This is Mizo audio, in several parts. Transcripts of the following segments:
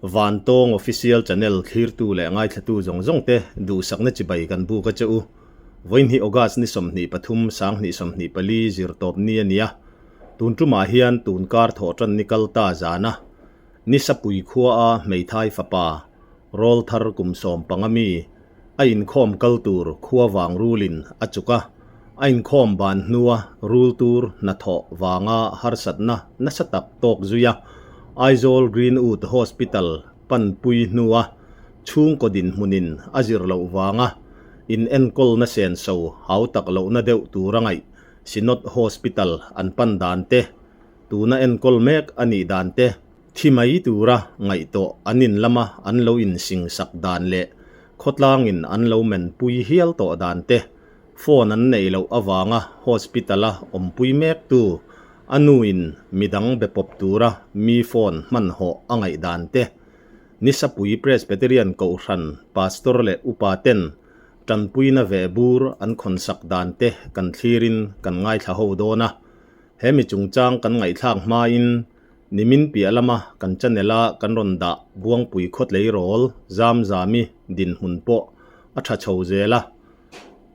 Vantawng Official Channel thlirtu leh ngaithlatu zawng zawng te duhsakna chibai kan buk a che u. Vawiinhnih August ni 23, 2024 zirtawp ni a ni a. Tun tumah hian tun kar thawh tan ni kal ta zana Nisapui khua a hmeithai fapa rawlthar kum 15 mi a inkhawm kal tur khua vang rulin a chuk a, a inkhawm ban hnua rul tur hnathawh vanga harsatna nasa tak tawk zui a, Aizawl Greenwood Hospital panpui hnua chhungkaw dinhmunin a zir loh vanga in enkawlna senso hau tak lohna deuh tur a ngaih Synod Hospital an pan dan te, tuna enkawl mek a nih dan te, Thi mai tura ngaihtuah an in lama an lo insingsak dan leh khawtlangin an lo menpui hial tawh dan te, phone an neih loh avanga hospital-a awmpui mektu a nuin midang be pawp tura mi phone hmanhawh a ngaih dan te, Nisapui Presbyterian Kohhran Pastor leh Upa ten tanpuina ve bur an khawnsak dan te kan thlirin kan ngaithla ho dawn a. He mi chungchang kan ngaihthlak hmain Nimin piah lama kan channel a kan rawn dah Buangpui khawtleirawl Zamzami dinhmun pawh a tha chho zel a.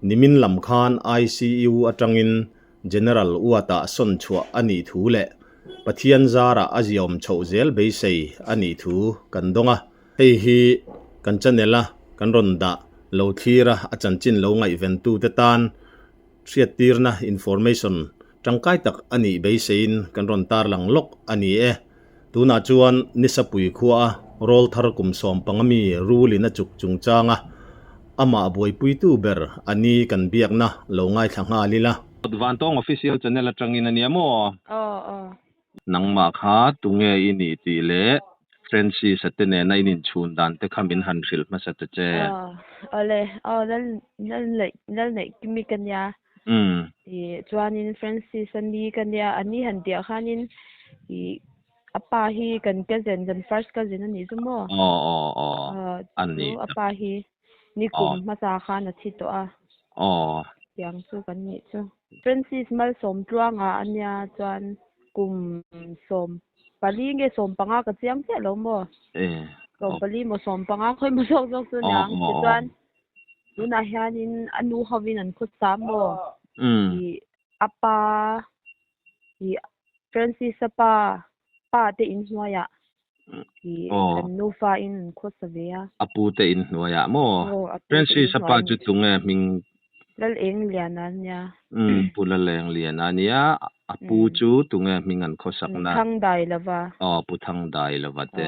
Nimin lam khan ICU atangin General Uata sawn chhuah a nih thu leh Pathian zarah a ziawm chhoh zel beisei a nih thu kan dawng a. Hei hi kan channel a kan rawn dah lo thlir a, a chanchin lo ngaihventute tan Hriattirna, information, tangkai tak a nih beiseiin kan rawn tarlang lawk a ni e. Tunah chuan Nisapui khuaa rawlthar kum 15 mi rulin a chuk chungchanga amah buaipuitu ber a ni kan biakna lo ngaithla nghal ila. Vantawng Official Channel atangin a nia maw? Aw aw. Nangmah kha tunge i nih tih leh Francis-a te nena in inchhun dan te kha min han hrilh hmasa ta che. Aw, awle, aw lal lal neih lal neih kimi ka nia. Umm. Ih chuanin Francis-a ni ka nia, a ni han tihah khanin ih a pa hi kan cousin kan first cousin a nih chu maw? Aw aw aw, a ni chu a pa hi nikum hmasa khan a thi tawh a. Aw. Tiang chu kan nih chu. Francis Malsawmtluanga a nia chuan kum 14 nge 15 ka chiang chiah lo maw? 14 maw 15 khawi maw zawk zawk chu nia ang tichuan tunah hianin a nu hovin an khawsa maw? Ih a pa ih Francis a pa pa te inhnuaiah ih kan nufa in an khawsa ve a. A pu te inhnuaiah maw? Francis a pa chu tunge hming? Lal Eng Liana a nia. Umm Pu Lal Eng Liana a nia. A pu chu tunge hming an khawsak na? Thang Dai Lova. Aw Pu Thang Dai Lova te.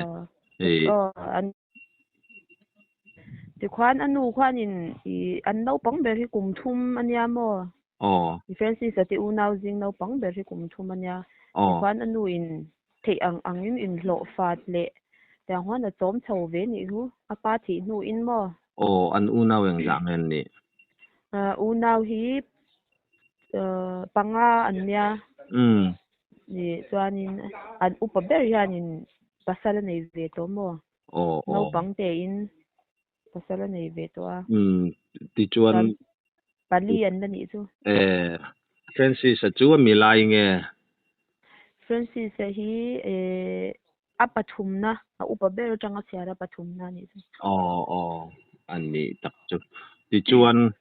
Aw an Tikhuan a nu khuanin ih an naupang ber hi kum 3 a nia maw? Aw. Francis a te unau zing naupang ber hi kum 3 a nia. Tikhuan a nu in theih ang angin inhlawh fat leh tiang huan a chawm chho ve nih chu a pa thih hnuin maw? Aw, an unau engzah nge an nih? Unau hi panga an nia. Nih chuanin an upa ber hianin pasal a nei ve tawh maw? Aw, aw. Naupang tein pasal a nei ve tawh a. Tichuan pali an la nih chu. Francis-a chu a mi lai nge? Francis-a hi a pathumna, a upa ber atanga chhiar a pathumna a nih chu. Aw aw, a nih tak chu. Tichuan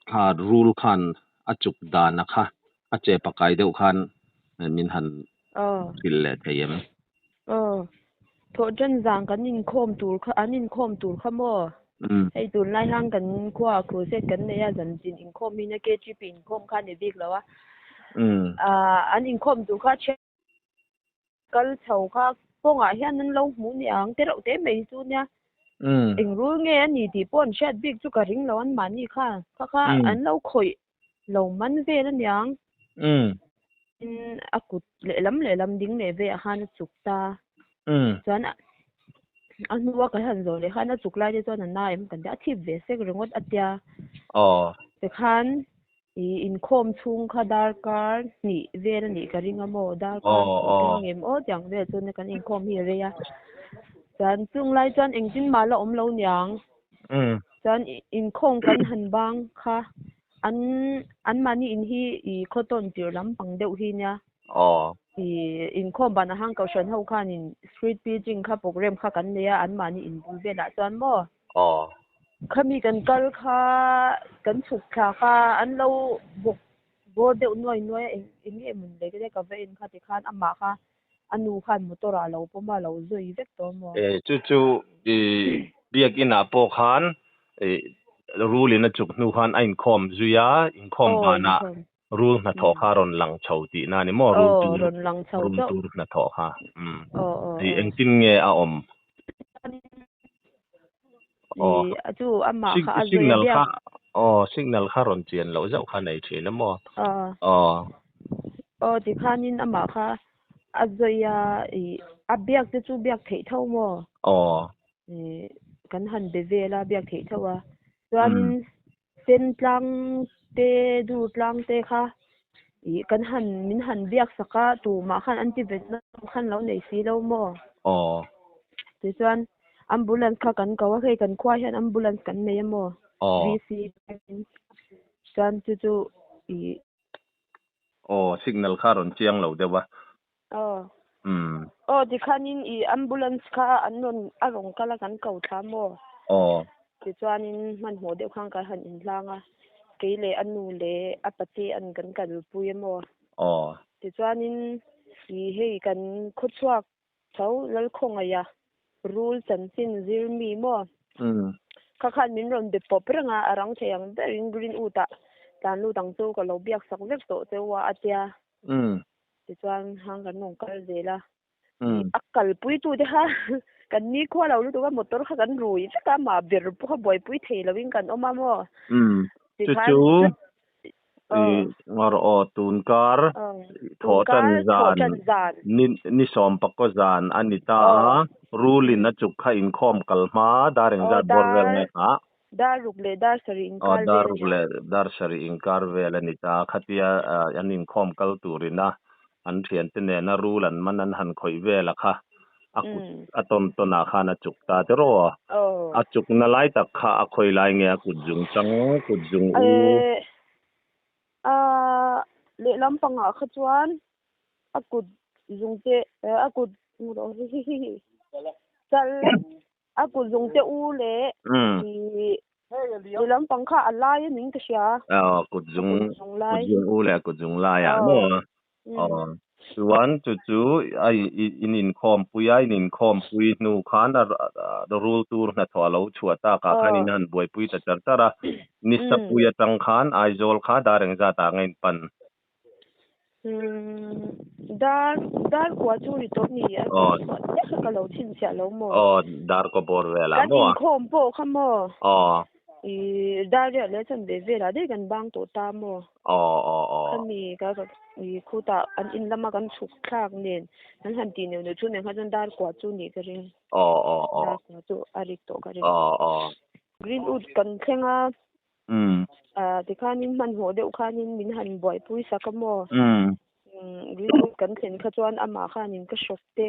kha rul khan a chuk dana kha a che pakai deuh khan min han hrilh leh thei em? Aw, thawhṭan zang kan inkhawm tur kha, an inkhawm tur kha maw? Hei tunlai hang kan khuaah crusade kan nei a, zantin inkhawm hi na KTP inkhawm kha a ni bik lo a. An inkhawm tur kha kal chho kha kawngah hian an lo hmuh ni ang te reuh te mai chu nia. Eng rul nge a ni tih pawh an hriat bik chu ka ring lo an mahni kha. Kha kha an lo khawih lo man vel a niang. Tin a kut lehlam lehlam ding leh velah khan a chuk ta. Chuan a hnua kan han zawh leh khan a chuk lai te chuan a na em kan tia a thip ve sek ringawt a tia. Tikhan ih inkhawm chhung kha darkar hnih vel a nih ka ring a maw darkar hnih ka ring em aw tiang vel chuan kan inkhawm hi a rei a. Chuan chung lai chuan engtin mah la awm lo niang. Chuan inkhawm kan han bang kha an an mahni in hi ih khawtawn tirh lampang deuh hi nia. I inkhawm ban a hang kohhran ho khanin street preaching kha program kha kan nei a, anmahni inbul velah chuan maw? Aw. Khami kan kal kha kan chhuk thla kha an lo bawk bawr deuh nuai nuai a, eng eng nge mawn le ka va en kha tikhan amah kha a nu khan motor ah a lo pawm a, a lo zawi vek tawh maw? E chu chu i biakin ah pawh khan i rul in a chuk hnu khan a inkhawm zui a, inkhawm banah Rul hnathawh kha rawn lang chho tihna a ni maw? Rul tur, rawn lang chho rul tur hnathawh kha. Umm. Hei engtin nge a awm? Aw. Chu amah kha a zawi a Signal kha, aw signal kha rawn chian loh zauh kha nei thin a maw? Aw. Aw tikhanin amah kha a zawi a, ih a biak te chu biak theih tho maw? Aw. Ih kan han be vel a biak theih tho a. Chuanin Sen tlang te, dur tlang te kha ih kan han min han biak sak a, tumah khan an ti vet na khan lo nei si lo maw? Aw. Tichuan ambulance kha kan ko a, hei kan khua hian ambulance kan nei a maw? Aw. VC chuan chu chu ih. Aw, signal kha rawn chiang lo deuh a. Aw. Umm. Aw tikhanin i ambulance kha an rawn a rawn kal a kan ko thla maw? Aw. Tichuanin hmanhmawh deuh khan kan han inhlang a, kei leh a nu leh a pate an kan kalpui a maw? Aw. Tichuanin i hei kan khawchhuak tho Lalkhawngaih a rul chanchin zir mi maw? Umm. Kha khan min rawn be pawp reng a, a rang thei ang berin Greenwood ah tlan lut ang chu ka lo biak sak vek tawh cheu a a tia. Umm. Tichuan hang kan rawn kal zel a. Umm. A kalpui tu te kha kan nikhua lo lutuk a motor kha kan rui vek a mah ber pawh kha buaipui thei lovin kan awm a maw. Umm. Chu Tikhan chu aw. I ngawr aw tunkar Aw. thawhtan Tunkar zan thawhtan zan. ni ni sawm pakaw zan a ni ta a. Rulin a chuk kha inkhawm kal hma dar Aw engzat bawr vel dar nge kha? Dar ruk leh dar sarih Aw, inkar dar vel a ruk nia. leh dar sarih inkar vel a ni ta. Khatia an inkhawm kal turina an thiante nena rul an man an han khawih vel a kha, a kut a tawn tawn ah khan a chuk ta tiraw? Aw. A chukna lai tak kha a khawi lai nge a kut zung chang, kut zung u? Eh, a lehlam pangah kha chuan a kut zung te, a kut chal A kut zung te u leh i i lampang kha a lai a ning ka hria. Aw kut zung kut zung u leh kut zung lai ah maw? Aw chuan chu chu a in inkhawm pui a in inkhawm pui hnu khan a rul tur hnathawh a lo chhuah tak ah khan in han buaipui ta char char a. Nisapui atang khan Aizawl kha dar engzat ah nge in pan? Dar dar kua chu ri tawh ni a Aw. Chiah kha ka lo chhinchhiah lo maw? Aw dar kaw bawr velah Kan maw? inkhawm pawh kha maw? Aw. I dar riah leh chan ve velah daih kan bang tawh ta maw? Aw aw aw. Khami ka i khutah an in lama kan chhuk thlak nen an han tih neuh neuh chu nen kha chuan dar kua chu nih ka ring. Aw aw aw. Dar kua chu a rik tawh ka ring. Aw aw. Greenwood kan thleng a. Umm. Ah tikhanin hmanhmawh deuh khanin min han buaipui sak a maw? Umm. Umm Greenwood kan thlen kha chuan amah khanin ka hrawk te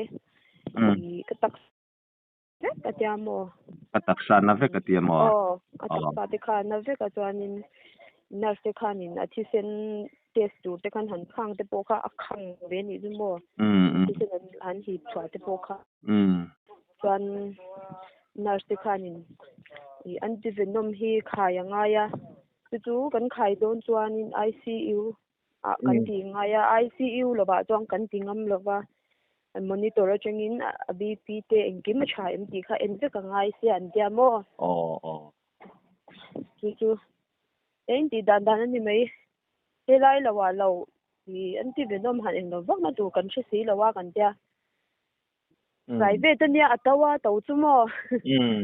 i ka taksa vek a tia maw? A taksa na vek a tia maw? Aw, a taksa te kha na vek a chuanin nurse te khanin a thisen test tur te khan han khang te pawh kha a khang ve anih chu maw? Umm umm. Thisen an han hip chhuah te pawh kha. Umm. Chuan nurse te khanin ih antivenom hi khai a ngai a, chu chu kan khai dawn chuanin ICU ah kan ti ngai a, ICU lovah chuan kan ti ngam lova, monitor atangin a BP te engkim a tha em tih kha en vek a ngai sia an tia maw? Aw aw. Chu chu eng tih dan dan a ni mai, helai lo ah lo ih antivenom han englo vak na tur kan hre si lo a kan tia. Private ania a to a to chu maw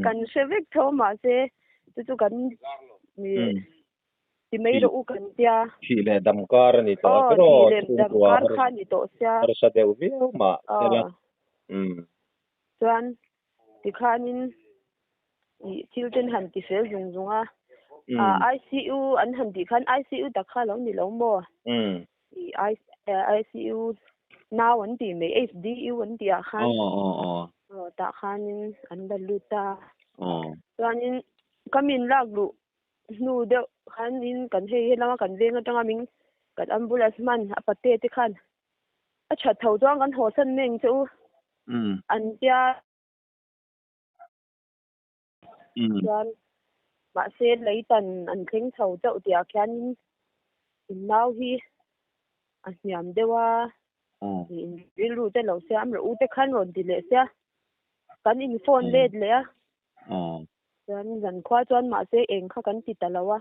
kan hre vek tho mahse chu chu kan ti mai rawh u kan tia. Thih leh dam kar a ni tawh a tiraw? Thih leh dam kar kha a ni tawh sia. Harsa deuh viau mah sela. Chuan tikhanin thil ten han ti fel zung zung a. ICU an han tih khan ICU tak kha lo ni lo maw? ICU nau an tih mai HDU an tih ah khan Aw aw aw. Aw tah khanin an la lut a. Aw. Chuanin ka min lak luh hnu deuh khanin kan hei helama kan veng atanga min kan ambulance hman a pate te khan A that tho chuan kan haw san mai ang che u an tia. Chuan mahse leitan an thleng chho chauh tihah khianin in nau hi a hniam deuh a, in rilru te lo siam rawh u te khan rawn ti leh sia, kan in phone let leh a. Chuan zankhua chuan mahse eng kha kan ti ta lo a.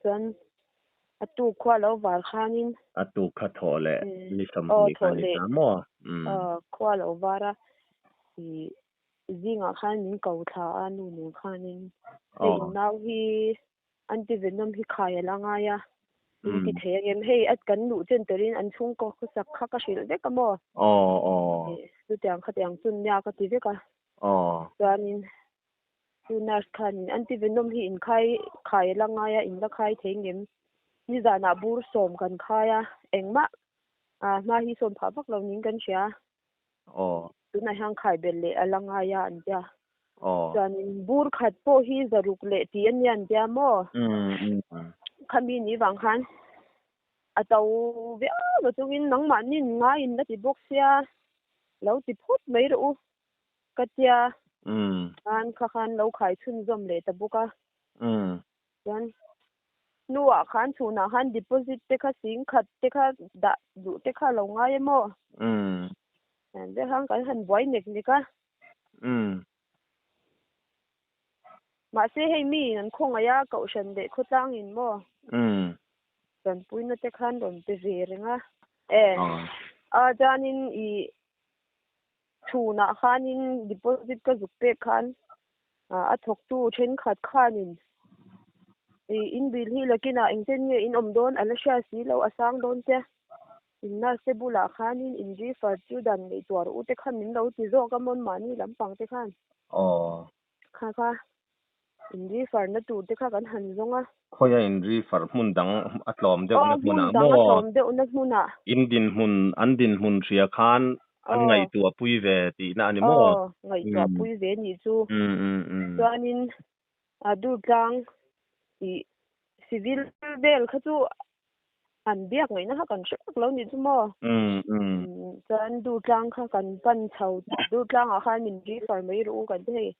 Chuan a tuk khua lo var khanin. A tuk kha thawh leh ni 20 kha ni ta maw? Khua lo var a, ih zingah khan min ko thla a nu nen khanin. Hei in nau hi anti venom hi khai a la ngai a, in ti thei ang em? Hei a kan luh chen turin an chhungkaw khawsak kha ka hrilh vek a maw? Chutiang khatiang chun nia ka ti vek a. Chuanin Chu nurse khanin anti venom hi in khai khai a la ngai a, in la khai thei ngem? Nizanah bur sawm kan khai a, engmah ah hma hi sawm phah vak lo niin kan hria. Tunah hian khai belh leh a la ngai a an tia. Chuanin bur khat pawh hi zaruk leh tih a nia an tia maw? Khami ni vang khan a to viau a chungin nangmahni in ngaiin la ti bawk sia, lo ti phawt mai rawh u. Ka tia khan kha khan lo khai chhunzawm leh ta bawk a. Chuan hnuah khan chhunah khan deposit te kha sing khat te kha dah duh te kha lo ngai em aw? Te khan kan han buai nek nek a. Mahse hei mi an khawngaih a kohhran leh khawtlang in maw? Tanpuina te khan rawn pe ve reng a. E a chuanin i Chhunah khanin deposit ka zuk pek khan a thawktu thenkhat khanin in bill hi lakinah engchen nge in awm dawn a la hria si lo a sang dawn che. In nurse te bulah khanin in refer chu dan neih tuar u te kha min lo ti zawk a mawn mahni lampang te khan. Kha kha in refer na tur te kha kan han zawng a. Khawi a in refer hmun dang a tlawm deuh na hmunah maw? Hmun dang a tlawm deuh na hmunah. In dinhmun, an dinhmun hria khan an ngaihtuah pui ve tihna a ni maw? Aw, ngaihtuah pui ve nih chu. Chuanin a Durtlang tih civil vel kha chu an biak ngaihna kha kan hre vak lo nih chu maw? Chuan Durtlang kha kan pan chho, Durtlangah khan min refer mai rawh u kan ti hei.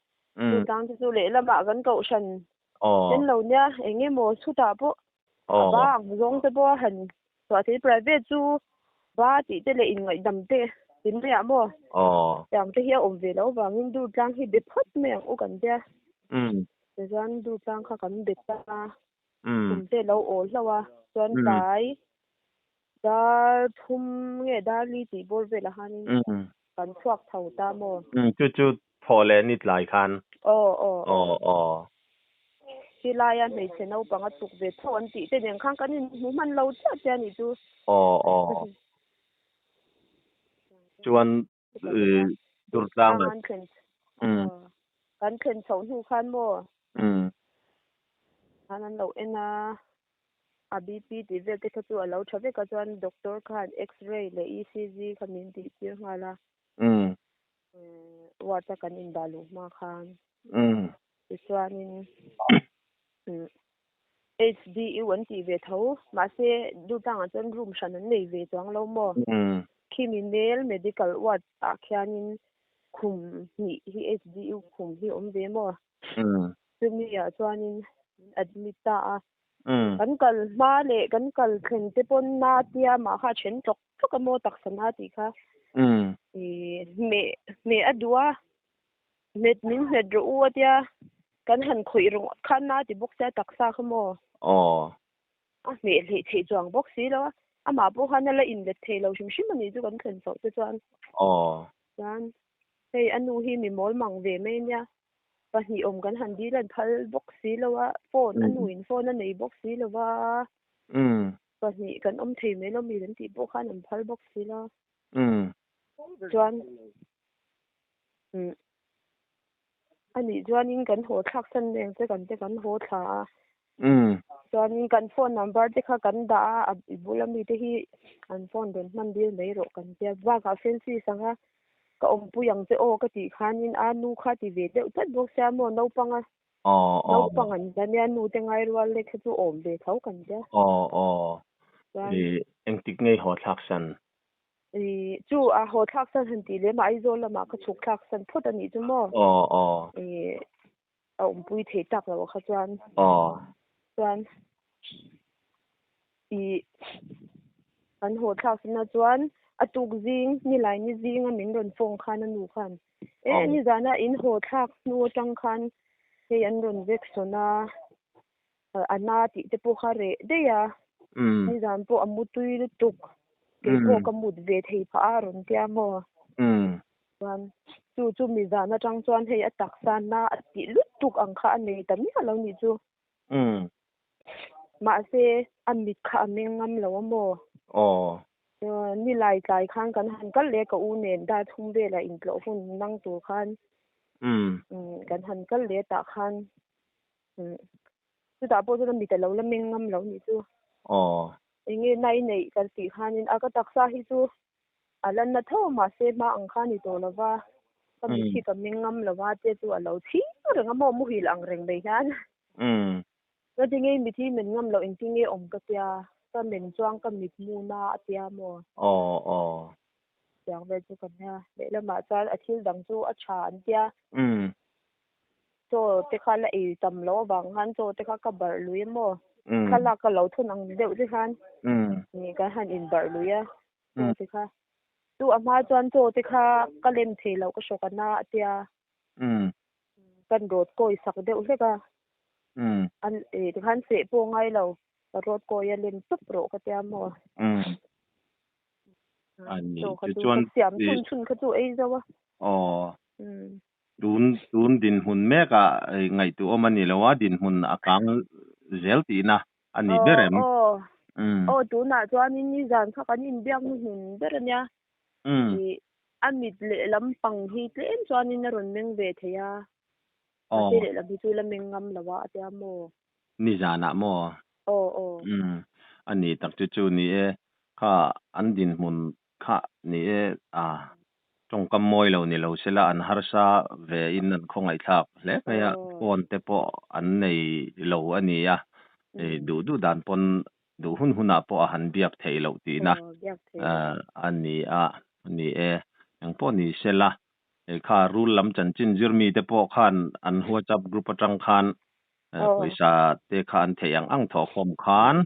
Durtlang te chu lehlamah kan kohhran en lo nia eng emaw chhutah pawh a ba ang zawng te pawh a han chhuah thei. Private chu ba tih te leh inngaihdam te ti maiah maw? Tiang te hi a awm ve loh avangin Durtlang hi be phawt mai ang u kan tia. Tichuan Durtlang kha kan be ta a. Kum te lo awl hlauh a, chuan tlai dar thum nge dar li tih bawr velah khanin kan chhuak tho ta maw? Chu chu thawh leh ni tlai khan. Aw aw aw. Aw. Khi laia hmeichhe naupang a chuk ve tho an tih te nen khan kan inhmu hman lo chiah chiah a nih chu. Aw aw. Chuan Durtlang an thlen kan thlen chhoh hnu khan maw khan an lo en a a BP tih vel te kha chu a lo tha vek a chuan doctor khan x-ray leh ECG kha min tih tir nghal a ward a kan indah luh hma khan tichuanin HDU an tih ve tho, mahse Durtlangah chuan room hran an nei ve chuang lo maw? Khimi male medical ward ah khianin khum hnih hi HDU khum hi awm ve maw? Chumi ah chuanin min admit ta a. Kan kal hma leh kan kal thlen te pawn na tia mah kha a then tlawk tlawk a maw taksa na tih kha. Hmeh hmeh a duh a, Hmet min hmet rawh u a tia, kan han khawih ringawt khan na ti bawk sia taksa kha maw? Aw. A hmeh hleih theih chuang bawk si lo a, amah pawh khan a la inlet thei lo hrim hrim a nih chu kan thlen chhoh te chuan. Aw. Chuan hei a nu hi mi mawl mang ve mai ania, pahnih awm kan han dil an phal bawk si lo a, phone a nu in phone a nei bawk si lo va, pahnih kan awm thei mai lo mi kan tih pawh khan an phal bawk si lo. Chuan. Anih chuanin kan haw thlak san reng che kan te kan haw thla a. Chuanin kan phone number te kha kan dah a, a i bula mite hi an phone rawn hman dil mai rawh kan tia. Bakah Francis anga ka awmpui ang che aw ka tih khanin a nu kha ti ve deuh tlat bawk sia maw naupang a. Naupang an la nia nu te ngai rual lek kha chu awm ve tho kan tia. Aw aw. Chuan. Engtik ngei haw thlak san? I chu a haw thlak san han tih lem a Aizawl lamah ka chhuk thlak san phawt a nih chu maw? Aw aw. I a awmpui thei tak lo kha chuan. Aw. Chuan i kan haw thlak san a chuan a tuk zing nilai ni zing a min rawn phone khan a nu khan e nizana in haw thlak hnu atang khan hei an rawn vek sawn a. A na tih te pawh kha reh daih a, nizan pawh a mu tui lutuk, kei pawh ka mut ve thei phah a rawn tia maw? Chuan chu chu mizan atang chuan hei a taksa na a tih lutuk ang kha a nei ta miah lo nih chu. Mahse a mit kha a meng ngam lo a maw? Nilai tlai khan kan han kal leh ka u nen dar thum velah intlawh hun nang tur khan kan han kal leh tah khan Chutah pawh chuan a mit a lo la meng ngam lo nih chu. Aw. Eng nge nai neih kan tih khanin a ka taksa hi chu a la na tho mahse hma ang kha ni tawh lo va, ka mit hi ka meng ngam lo va te chu a lo chhing reng a maw muhil ang reng mai hian. Engati nge mit hi men ngam loh engtin nge awm ka tia, ka men chuan ka mit mu na a tia maw. Aw aw. Tiang vel chu ka nia. Lehlamah chuan a thil dang chu a tha an tia. Chaw te kha la ei tam loh avang khan chaw te kha ka barh lui a maw? Thlalak ka lo thun ang deuh te khan nih kan han inbarh lui a chaw te kha. Chu a hma chuan chaw te kha ka lem thei loh ka hrawk a na a tia. Kan rawt kawi sak deuh hlek a. An eh tikhan seh pawh ngai lo ka rawt kawi a lem chawp rawh ka tia maw? Chaw kha chu ka siam chhun chhun kha chu ei zo a. Aw. Tun tun dinhmun mekah ngaihtuahawm a ni lo a, dinhmun a kang zel tihna a ni ber em? Aw, aw tunah chuanin nizan kha kan inbiak hnuhnun ber a nia. Ih a mit lehlam pang hi tlem chuanin a rawn meng ve thei a, mahse lehlam hi chu la meng ngam lo a, a tia maw? Nizanah maw? Aw, aw. A ni tak chu chu ni e, kha an dinhmun Kha ni e, a tawngkam mawi lo ni lo sela an harsa ve in an khawngaihthlak hle mai a, phone te pawh an nei lo a ni a, duh duh dan pawn duh hun hunah pawh a han biak theih loh tihna a ni a, ni e, engpawh ni sela kha rul lam chanchin zir mite pawh khan an WhatsApp group atang khan pawisa te kha an theih ang ang thawhkhawm khan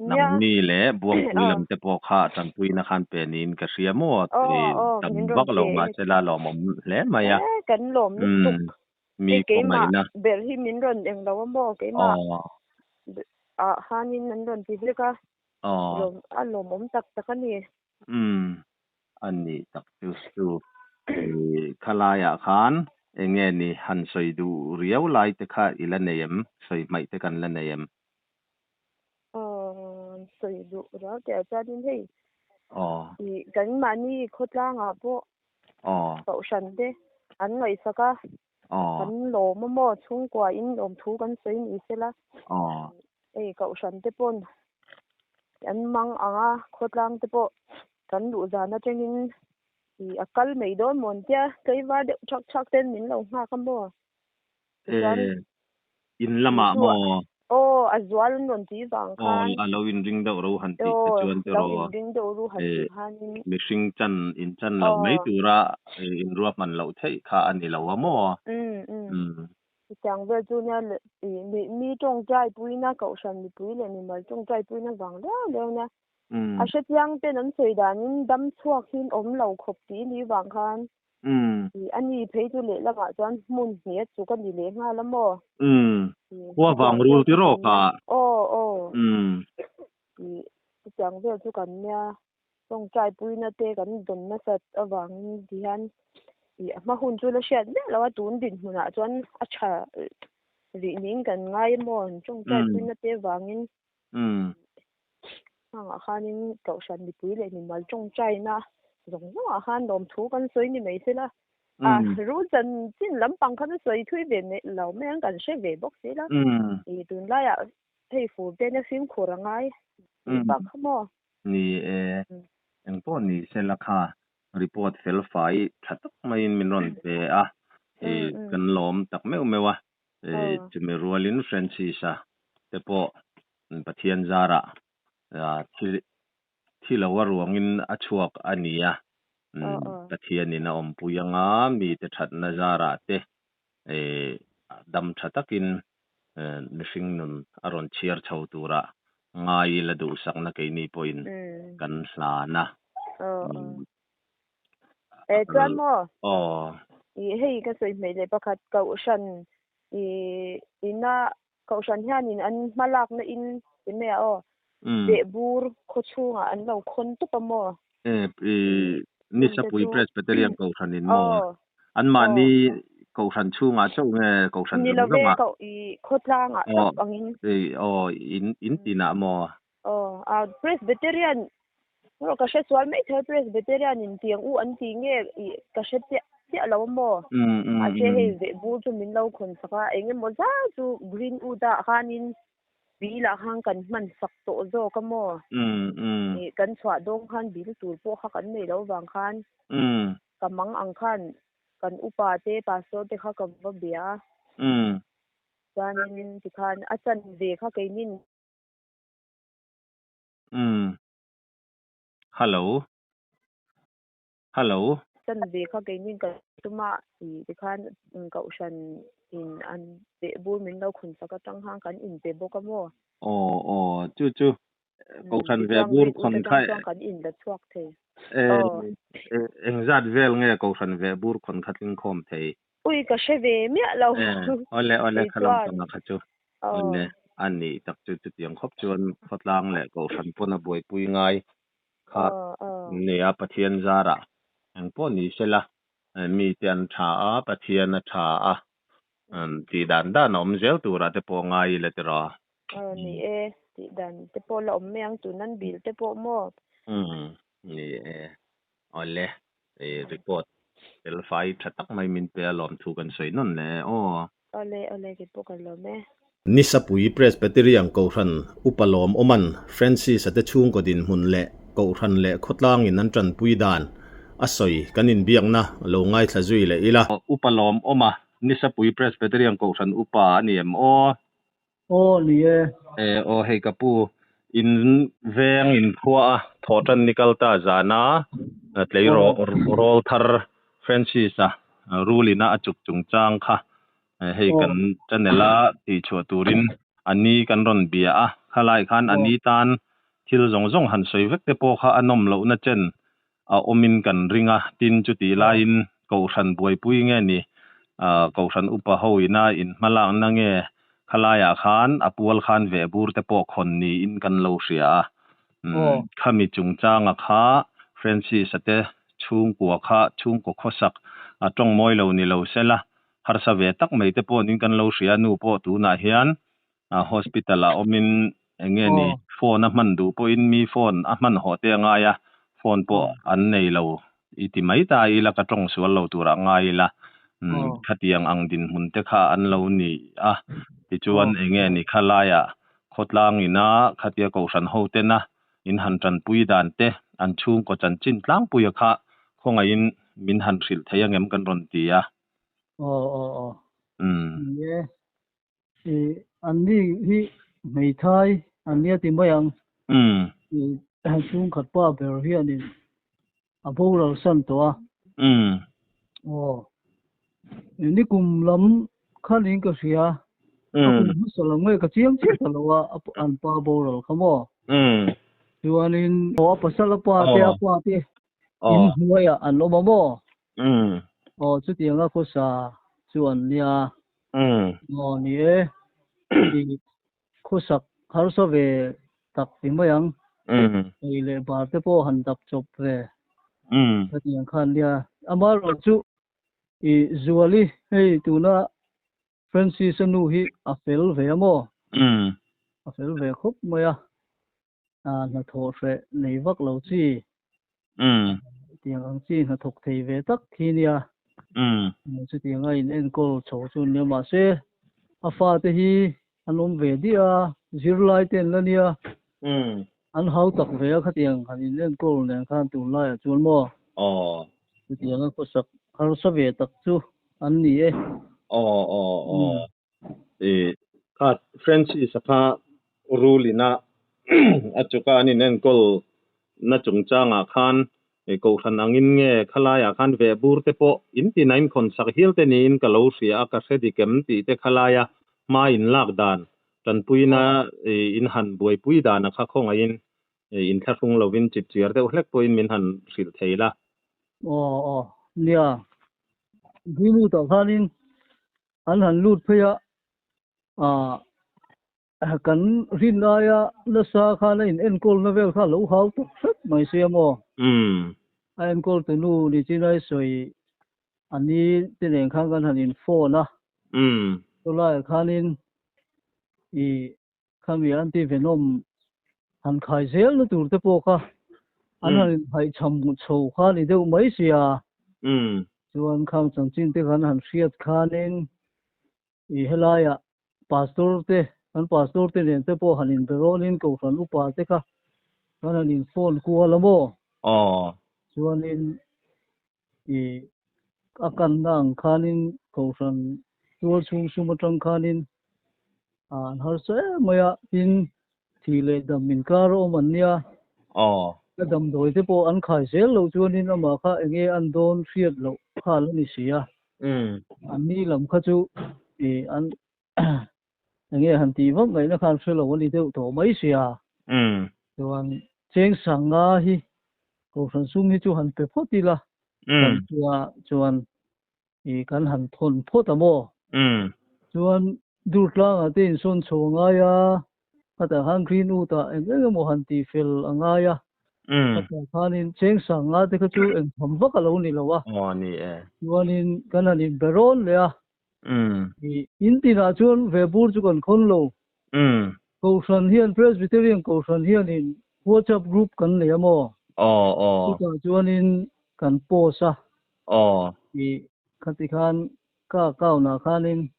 nangni leh Buangpui lam te pawh kha tanpuina khan pe niin ka hria maw tam vak lo mahse la lawmawm hle mai a. Kan lawm lutuk. Mi khawngaihna. Ber hi min rawn eng lo a maw keimah ah khanin an rawn ti vek a a lawmawm tak tak a ni. A nih tak chu chu khalaiah khan eng nge ni han sawi duh riau lai te kha i la nei em? Sawi hmaih te kan la nei em? Aw, sawi duh riau teh ah chuanin hei ih kan mahni khawtlangah pawh kohhran te an ngaihsak a, kan lawm a maw chhungkua in lawm thu kan sawi ni sela hei kohhran te pawn an mang ang a khawtlang te pawh kan luh zan atangin ih a kal mai dawn maw an tia tlaivar deuh thak thak ten min lo nghak a maw tichuan in lamah maw aw a zual an rawn tih vang khan aw a lo inring deuh ro han tih te chuan te rawh lo inring deuh ru han tih khanin mihring chan in chan lo mai tura inruahman loh theih kha a ni lo a maw chutiang vel chu nia mi tawngtai puina kohhran mipui leh mimal tawngtai puina vang liau liau nia a hrechiang ten an sawi danin dam chhuak hi awm lo khawp tih ni vang khan A ni phei chu lehlamah chuan hmun hnih a chuk a ni leh nghal a maw? Khua vang rul ti rawk a. Aw aw. Chutiang vel chu kan nia tawngtai puina te kan dawn nasat avangin ti hian a hma hun chu la hriat miah lo a, tun dinhmunah chuan a tha rih niin kan ngai a maw? Tawngtai puina te vangin Hangah khanin Kohhran mipui leh mimal tawngtaina zawng zawngah khan lawmthu kan sawi ni mai sela. A rul chanchin lampang khan a sawi thui ve lo mai ang kan hre ve bawk si la. I tunlaiah hei fur te nia fimkhur a ngai tih bak kha maw? Ni e, engpawh ni sela kha report fel fai tha tak maiin min rawn pe a, kan lawm tak meuh meuh a, chumi rualin Francis-a te pawh Pathian zarah Thi thi lo a ruangin a chhuak a ni a. Pathianin a awmpui anga mite thatna zarah te dam tha takin mihring nun a rawn chhiar chho tura ngai ila duhsakna keini pawhin kan hlan a. Chuan maw? Hei ka sawi hmeh leh pakhat kohhran ina Kohhran hianin an hmalakna in ti mai a aw, Behbur khaw chhungah an lo khawn tup a maw? E, Nisapui Presbyterian Kohhran in maw? Anmahni Kohhran chhungah chauh nge Kohhran zawng zawngah? Ni lo ve, khawtlangah chauh angin. Aw, in tinah maw? Aw, a Presbyterian erawh ka hre sual mai thei Presbyterian in tiang u an ti nge ih ka hre chiah chiah lo a maw? Mahse hei vehbur chu min lo khawn sak a, eng emaw zai chu Green Wood ah khanin bill ah khan kan hman sak tawh zawk a maw? Ih kan chhuah dawng khan bill tur pawh kha kan nei lo vang khan ka mang ang khan kan upa te pastor te kha ka va bia a. Chuanin tikhan a chanve kha keinin. Umm. Hello. Hello. Chan ve kha keinin ka tum a i tikhan kohhran in an peh bur min lo khawn sak atang khan kan in pe bawk a maw? Aw aw chu chu kohhran ve bur khawn kha chuan kan in la chhuak thei. Engzat vel nge kohhran ve bur khawn kha tling khawm thei? Ui ka hre ve miah lo. Awle awle kha lam pangah kha chu. Awle a nih tak chu chutiang khawp chuan khawtlang leh kohhran pawn a buaipui ngai kha nia Pathian zarah engpawh ni sela mite an tha a Pathian a tha a tih dan dan a awm zel turah te pawh ngai ila tiraw. Aw ni e tih dan te pawh la awm mai ang tunan bil te pawh maw. Umm ni e awle report fel fai tha tak mai min pe a lawmthu kan sawi nawn le aw. Awle awle kei pawh ka lawm e. Nisapui Presbyterian Kohhran Upa Lawm Awman Francis-a te chhungkaw dinhmun leh Kohhran leh khawtlangin an tanpui dan a sawi kan inbiakna lo ngaithla zui leh ila. Upa Lawm Awma Nisapui Presbyterian Kohhran Upa a ni em aw? Aw ni e. E aw hei ka pu, in veng in khua a thawh tan ni kal ta zana tleiraw rawl thar Francis-a rulina a chuk chungchang kha hei kan channel a tihchhuah turin a ni kan rawn bia a, khalai khan a ni tan thil zawng zawng han sawi vek te pawh kha a nawm lohna chen a awmin kan ring a, tin chutih laiin Kohhran buaipui nge ni, Kohhran upa ho ina inhmalakna nge khalaiah khan a pual khan vehbur te pawh khawn niin kan lo hria a. Khami chungchanga kha Francis-a te chhungkua kha chhungkaw khawsak a tawng mawi lo ni lo sela, harsa ve tak mai te pawhin kan lo hria a, nu pawh tunah hian Hospital ah awmin eng nge ni phone a hman duh pawhin mi phone a hman hawh te a ngai a, phone pawh an nei lo i ti mai ta ila ka tawng sual lo turah ngai ila khatiang ang dinhmun te kha an lo ni a, tichuan eng nge ni khalaiah khawtlang ina khatia kohhran ho tena in han tanpui dan te an chhungkaw chanchin tlangpuia kha khawngaihin min han hrilh thei angem kan rawn ti a. Aw aw aw. Ni e. I an ni hi hmeithai an nia ti mai ang. I chhungkhat pa ber hianin a boral san tawh a. Aw. Nikum lam khanin ka hria. A kum hmasa lam nge ka chiang chiah ta lo a an pa boral kha maw. Chuanin aw a pasal a pa te a pa te in hnuaiah an awm a maw. Aw chutianga khawsa chu an nia. Aw ni e, i khawsak harsa ve tak ti mai ang. Ei leh bar te pawh han dap chawp ve. Hetiang khan nia. Amaherawhchu chu i Zuali hei tuna Francis-a nu hi a fel ve a maw? A fel ve khawp mai a. Hnathawh hreh nei vak lo chi. Tiang ang chi hnathawk thei ve tak khi nia. Chutianga in enkawl chho chu nia mahse a fate hi an awm ve diah a, zirlai te an la nia. An hau tak ve a khatiang han in enkawl nen khan tunlaiah chuan maw. Chutianga khawsak harsa ve tak chu an ni e. Aw aw aw. I kha Francis-a kha rulin a. A chuka an inenkawl na chungchangah khan Kohhran angin nge khalaiah khan vehbur te pawh in tina in khawn sak hial te niin ka lo hria a, ka hre dik em tih te khalaia hma in lak dan, tanpuina in han buaipui dan a kha khawngaihin inthlahrung lovin chipchiar deuh hlek pawhin min han hrilh thei la. Aw aw nia, Greenwood-ah khanin an han lut phei a, ah Kan rin aia nasa khan a in enkawlna vel kha a lo hau tawk hrep mai sia maw? A enkawl tunu ni chinai sawi a ni te nen khan kan han in phone a. Chulaiah khanin i khami anti venom han khai zelna tur te pawh kha an han in haihchham chho kha ni deuh mai sia. Chuan khang chanchin te khan han hriat khanin I helaiah Pastor te, kan Pastor te nen te pawh han inbe rawnin Kohhran upa te kha kan han in phone kual a maw? Aw. Chuanin i a kanna ang khanin Kohhran tual chhung sum atang khanin an harsa em mai a, tin thih leh dam inkar a awm an nia. Aw. A damdawi te pawh an khai zel loh chuanin amah kha enge an dawn hriat loh khal a ni si a. An ni lam kha chu i an enge han tih vak ngaihna khan hre lo a ni deuh tawh mai sia. Chuan cheng sanga hi Kohhran sum hi chu han pe phawt ila kan tia chuan i kan han thawn phawt a maw? Chuan Durtlangah te insawn chho a ngai a, khatah khan Greenwood ah eng eng emaw han tih fel a ngai a, khatah khanin cheng sanga te kha chu eng tham vak a lo ni lo a. Aw ni e. Chuanin kan han inbe rawn leh a, i in tinah chuan ve bur chu kan khawn lo. Kohhran hian Presbyterian Kohhran hianin WhatsApp group kan nei a maw? Aw aw. Chutah chuanin kan post a. Aw. I khati khan ka account ah khanin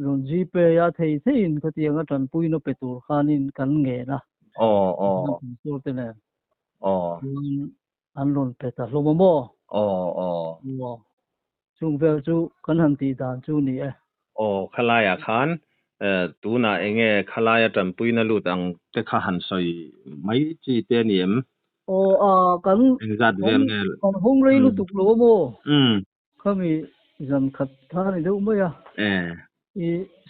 rawn Gpay a thei theiin khatianga tanpuina pe tur khanin kan ngen a. Aw aw. Pastor te nen. Aw. Chuan an rawn pe ta hlawm a maw? Aw aw. Aw. Chung vel chu kan han tih dan chu ni e. Aw khalaiah khan tunah enge khalaia tanpuina lut ang te kha han sawi mai chi te a ni em? Aw a kan Engzat vel nge? Kan hawng rei lutuk lo a maw? Khami zan khat kha a ni deuh mai a. I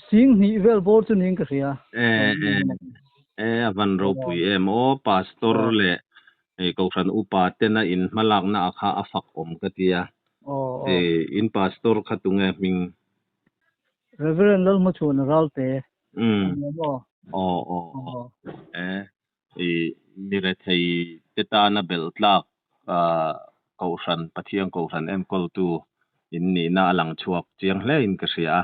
sing hnih vel bawr chu niin ka hria. E e e a van ropui em aw Pastor leh Kohhran upa tena in hmalakna a kha a fak awm ka tia. In Pastor kha tunge hming? Reverend Lalhmachhuana Ralte. Aw aw aw e I mi rethei te tana belh tlak Kohhran, Pathian Kohhran enkawltu in nihna a lang chhuak chiang hle in ka hria a.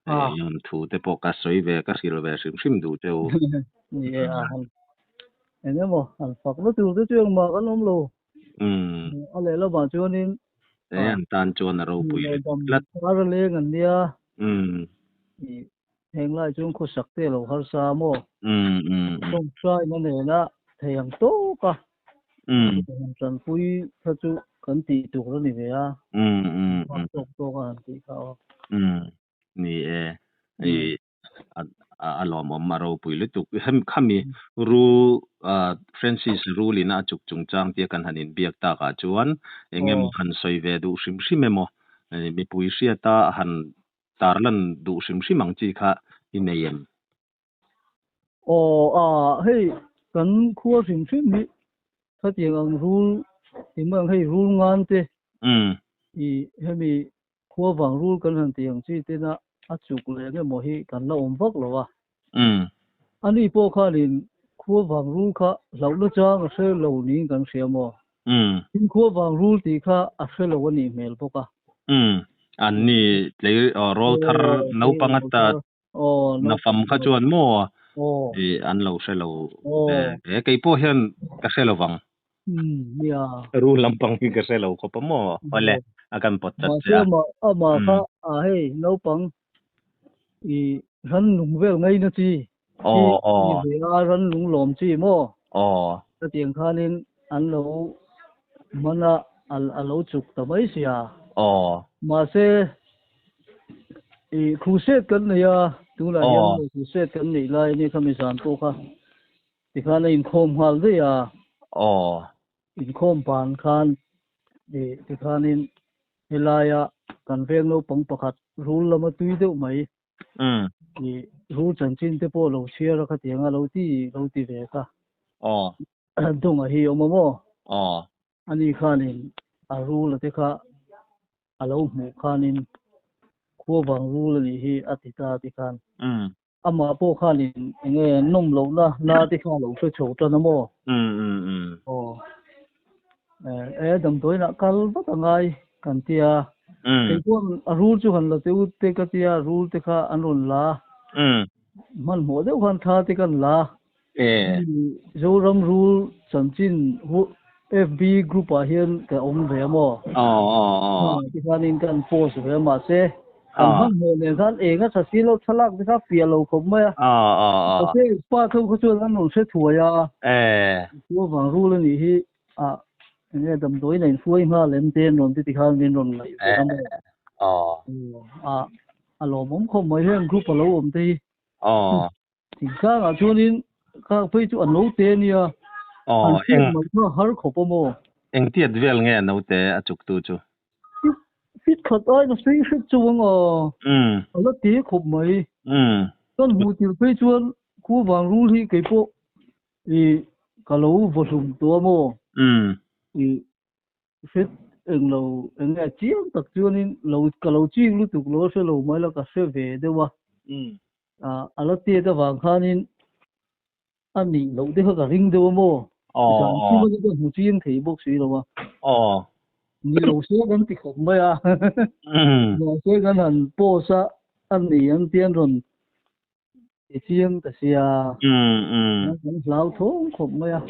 Lawm thu te pawh ka sawi ve, ka hrilh ve hrim hrim duh che u. Ni e, a han eng emaw han fak na tur te chu engmah kan awm lo. A lehlamah chuanin E an tan chuan a ropui tlat. Kar a leng an nia. I Heng lai chuan khawsak te lo harsa a maw? Tawngtaina nena thei ang tawk a, han tanpui kha chu kan tih tur a ni ve a, hmak tawk tawk a han tih kha aw. Ni e, i a lawmawm a ropui lutuk. Hem khami ru Francis Rulina a chuk chungchang tia kan han inbiak takah chuan eng emaw han sawi ve duh hrim hrim emaw mipui hriata han Tarlan duh hrim hrim ang chi kha i nei em? Aw a, hei kan khua hrim hrim hi khatiang ang rul ti mai ang hei rul ngan te i hemi khua vang rul kan han tih ang chi tena a chuk leh eng emaw hi kan la awm vak lo a. Ani pawh khanin khua vang rul kha hlauhna chang a hre lo niin kan hria maw? Tin khua vang rul tih kha a hre lo a nih hmel bawk a. An ni tlei rawl thar naupang ata nafam kha chuan maw an lo hre lo ve. Kei pawh hian ka hre lo vang. Rul lampang hi ka hre lo khawp a maw? Awle a kan pawt chat che a. Mahse amah kha hei naupang i rannung vel ngaina chi hi ni ve a, rannung lawm chi maw? Chutiang khanin an lo hman a, a lo chuk ta mai sia. Mahse i crusade kan nei a, tunah hian crusade kan neih lai a nia khami zan pawh kha. Tikhan a inkhawm nghal daih a. Aw. Inkhawm ban khan ih tikhanin helaia kan veng naupang pakhat rul lama tui deuh mai ih rul chanchin te pawh lo chhiar a khatiang a lo ti lo ti ve kha. Aw. Dunga hi awm a maw? Aw. Ani khanin a rul a te kha a lo hmuh khanin khuavang rul a nih hi a ti ta tikhan. Amah pawh khanin enge nawm lohna na te kha a lo hre chho tan a maw? Aw. E damdawiinah kal vat a ngai kan tia. Kei chuan a rul chu han la teh ut te ka tia, rul te kha an rawn la. Hmanhmawh deuh khan thla te kan la. Zoram rul chanchin FB group ah hian ka awm ve a maw? Tikhanin kan post ve a mahse kan hmanhmawh nen khan eng a tha si lo thlalak te kha fiah lo khawp mai a. Mahse pa tho kha chuan an rawn hre thuai a. Chu avang rul a nih hi a enge damdawiin a inhruai nghal em te an rawn ti tikhan min rawn ngaih ve a maw? A lawmawm khawp mai heng group a lo awm te hi. Thingtlangah chuanin kha phei chu a naute a nia, an hriat mai kha har khawp a maw? Engtiat vel nge a naute a chuktu chu? Fit khat aiin a sei hret chauh ang a, a la te khawp mai. Kan hmuh tirh phei chuan khuavang rul hi kei pawh ih ka lo vaw hlum tawh a maw? Ih Hret eng lo eng nge chiang tak chuanin lo ka lo ching lutuk lo a hre lo mai la ka hre ve deuh a. A la tiat avang khanin a nih loh te kha ka ring deuh a maw? Zan chu ka ka hmu chiang thei bawk si lo a. Ni lo se kan ti khawp mai a. Mahse kan han post a a ni an tian rawn ti chiang ta sia. Kan hlau thawng khawp mai a.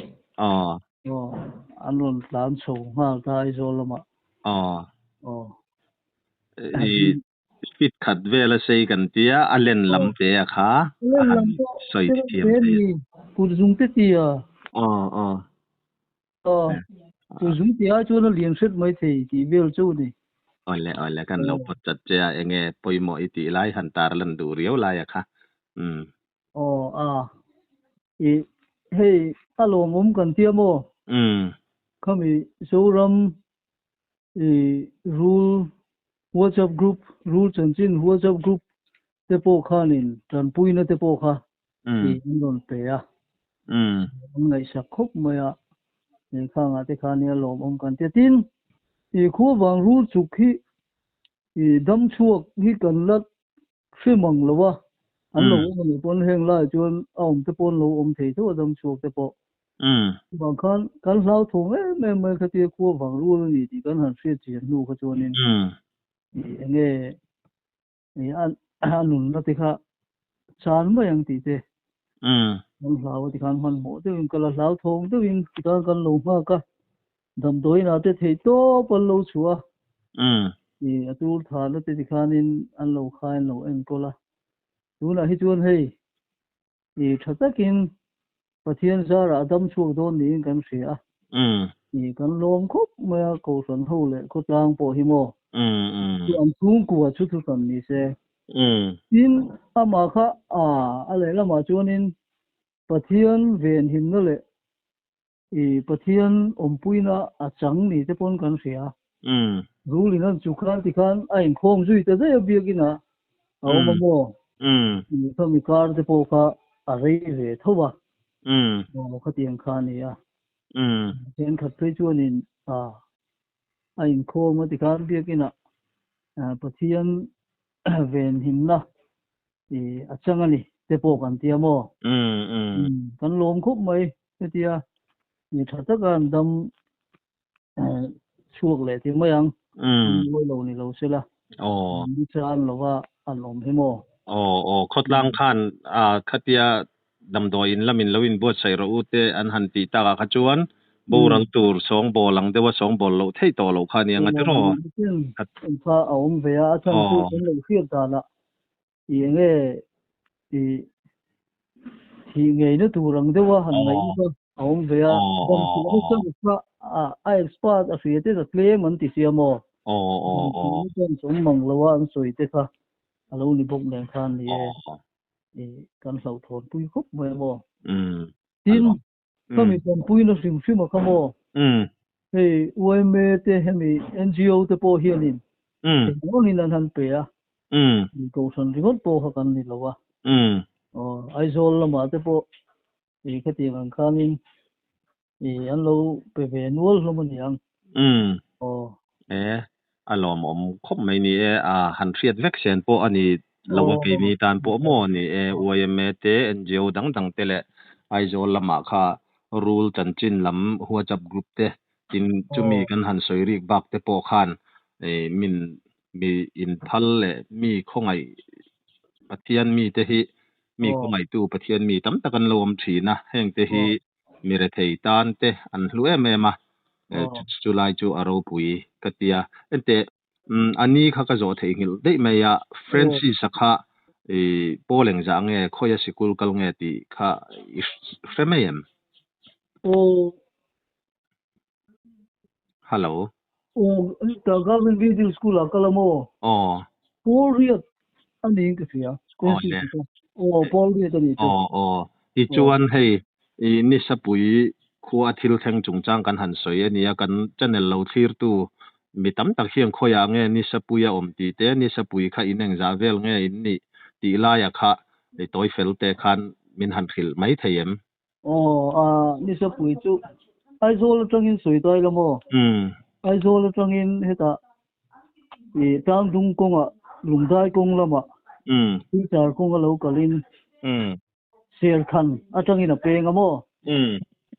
Aw, an rawn tlan chho nghal ta Aizawl lamah. Aw. I fit khat vel a sei kan tia, a len lam te a kha a han sawi thiam thei. Kut zung te tia. Aw, aw. Aw, kut zung tia ai chuan a lian hret mai thei tih vel chu a ni. Awle, awle, kan lo pawt chat che a, enge pawimawh i tih lai han tar lan duh riau lai a kha. Umm. Aw, a. I hei a lawmawm kan tia maw? Khami Zoram i rul WhatsApp group, rul chanchin WhatsApp group te pawh khanin tanpuina te pawh kha i an rawn pe a. An ngaihsak khawp mai a, khangah te khan a lawmawm kan tia. Tin, i khuavang rul chuk hi i dam chhuak hi kan la hre mang lo a, an lo awm a nih pawn heng laiah chuan a awm te pawh an lo awm thei tho a dam chhuak te pawh. Chuvang khan kan hlauthawng em em mai khatia khua vang rual a ni tih kan han hriat chian hnu kha chuanin eng nge a nunna te kha chan mai ang tih te kan hlau a tikhan hmanhmawh deuhin ka la hlauthawng deuhin tikhan kan lo nghak a. Damdawiinah te theih tawp an lo chhuah a, ih a tur thahna te tikhanin an lo khai an lo enkawl a. Tunah hi chuan hei ih tha takin Pathian zarah a dam chhuak dawn niin kan hria a, ih kan lawm khawp mai a Kohhran ho leh khawtlang pawh hi maw chu an chhungkua chu thuhran ni se. Tin, amah kha a lehlamah chuanin Pathian venhimna leh I Pathian awmpuina a chang ni te pawn kan hria. Rul in an chu khan ti khan a inkhawm zui ta daih a biakin ah a awm a maw? I khami kar te pawh kha a rei ve tho a. Aw khatiang kha a ni a. Thenkhat phei chuanin a a inkhawm a ti khan biakin ah Pathian venhimna i a chang a ni te pawh kan tia maw? Kan lawm khawp mai hetia mi tha taka an dam chhuak leh ti mai ang. Mawi lo ni lo sela. Ni chan lova an awm hi maw? Aw aw khawtlang khan khatia damdawiin lamin lo inbuatsaih rawh u te an han tih takah kha chuan boral tur sawngbawl ang deuha sawngbawl loh theih tawh loh kha a ni ang a tiraw? Kha a awm ve a, a chhan chu kan lo hriat danah I enge i thih ngeina tur ang deuha han ngaih kha a awm ve a, dam chhuahna chance kha a expert a hria te ka tlem an ti sia maw? Dam chhuahna chance awm mang lo a an sawi te kha a lo ni bawk nen khan ni e, i kan hlauhthawn pui khawp mai a maw? Tin, khami tanpuina hrim hrim a kha maw? Hei yma te hemi NGO te pawh hianin eng awngin an han pe a, kohhran ringawt pawh kha kan ni lo a. Aw, Aizawl lamah te pawh i khatiang ang khanin i an lo pe ve nual hlawm a niang. Aw. E, a lawmawm khawp mai ni e, a han hriat vek sen pawh a ni lo a keini tan pawh maw ni e, yma te, NGO dang dang te leh Aizawl lamah kha rul chanchin lam WhatsApp group te tin chumi kan han sawi rik bak te pawh khan min mi inphal leh mi khawngaih Pathian mi te hi mi khawngaihtu Pathian mi tam tak an lo awm thin a, heng te hi mi rethei tan te an hlu em em a, chu lai chu a ropui ka ti a. Enteh, a ni kha ka zawh theihnghilh daih mai a, Francis-a kha i pawl engzah nge, khawia sikul kal nge tih kha i hre mai em? Hello. Aw, ta Government Middle School ah kal a maw? Aw. Pawl riat a niin ka hria. Aw le. Aw, pawl riat a nih chu. Aw, aw. Tichuan hei i Nisapui khua thil thleng chungchang kan han sawi a nia, kan channel lo thlirtu mi tam tak hian khawiah nge Nisapui a awm tih te, Nisapui kha in engzah vel nge in nih tih laia kha i tawi fel te khan min han hrilh mai thei em? Aw, a Nisapui chu Aizawl atangin sawi ta ila maw? Aizawl atangin hetah i Tlangdung kawngah Lungdai kawng lamah Silchar kawng a lo kalin Serkhan atangin a peng a maw?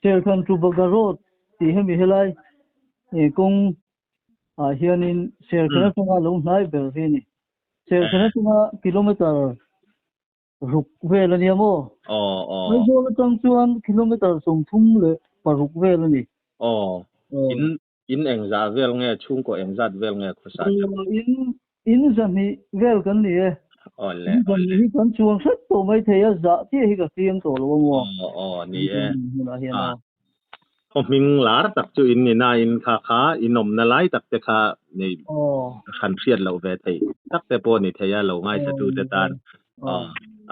Serkhan to Baga Road tih hemi helai kawng ah hianin Serkhan atanga lo hnai ber hi a ni. Serkhan atanga kilometer Ruk vel a nia maw? Aw, aw. Aizawl atang chuan kilometer 36 vel a ni. Aw. In, in engzah vel nge, chhungkaw engzat vel nge khawsa chu? Aw, in, in zahnih vel kan ni e. Aw le, aw le. Zahnih hi kan chuang hret tawh mai thei a, zah chiah hi ka chiang tawh lo a maw? Aw, aw, ni e. A, khaw hming lar tak chu in ni nain kha kha in awmna lai tak te kha nei hran hriat loh ve theih tak te pawh ni thei a lo ngaithla te tan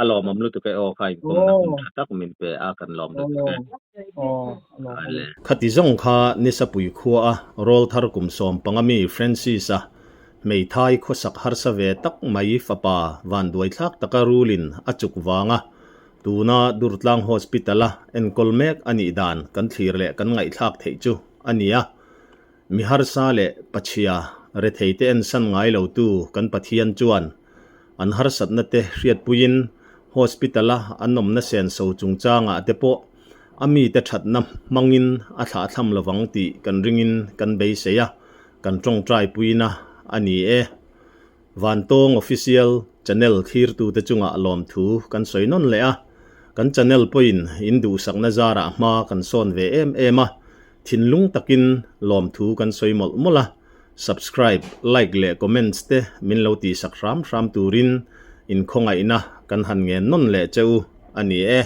a lawmawm lutuk e aw kha inkawmna hun tha tak min pe a kan lawm lutuk e. Khati zawng kha Nisapui khua a rawl thar kum 15 mi Francis-a hmeithai khawsak harsa ve tak mai fapa vanduaithlak taka rulin a chuk vanga Tuna Durtlang Hospital-a enkawl mek a nih dan kan thlir leh kan ngaihthlak theih chu a ni a. Mi harsa leh pachhia retheite ensan ngai lotu kan Pathian chuan an harsatna te hriatpuiin Hospital-a an awmna senso chungchangah te pawh a mite thatna hmangin a thlahthlam lovang tih kan ringin kan beisei a, kan tawngtaipuina a ni e. Vantawng Official Channel thlirtute chungah lawmthu kan sawi nawn leh a, kan channel pawhin in duhsakna zarah hma kan sawn ve em em a, thinlung takin lawmthu kan sawi mawlh mawlh a, subscribe, like leh comments te min lo tihsak hram hram turin in khawngaihna kan han ngen nawn leh che u a ni e.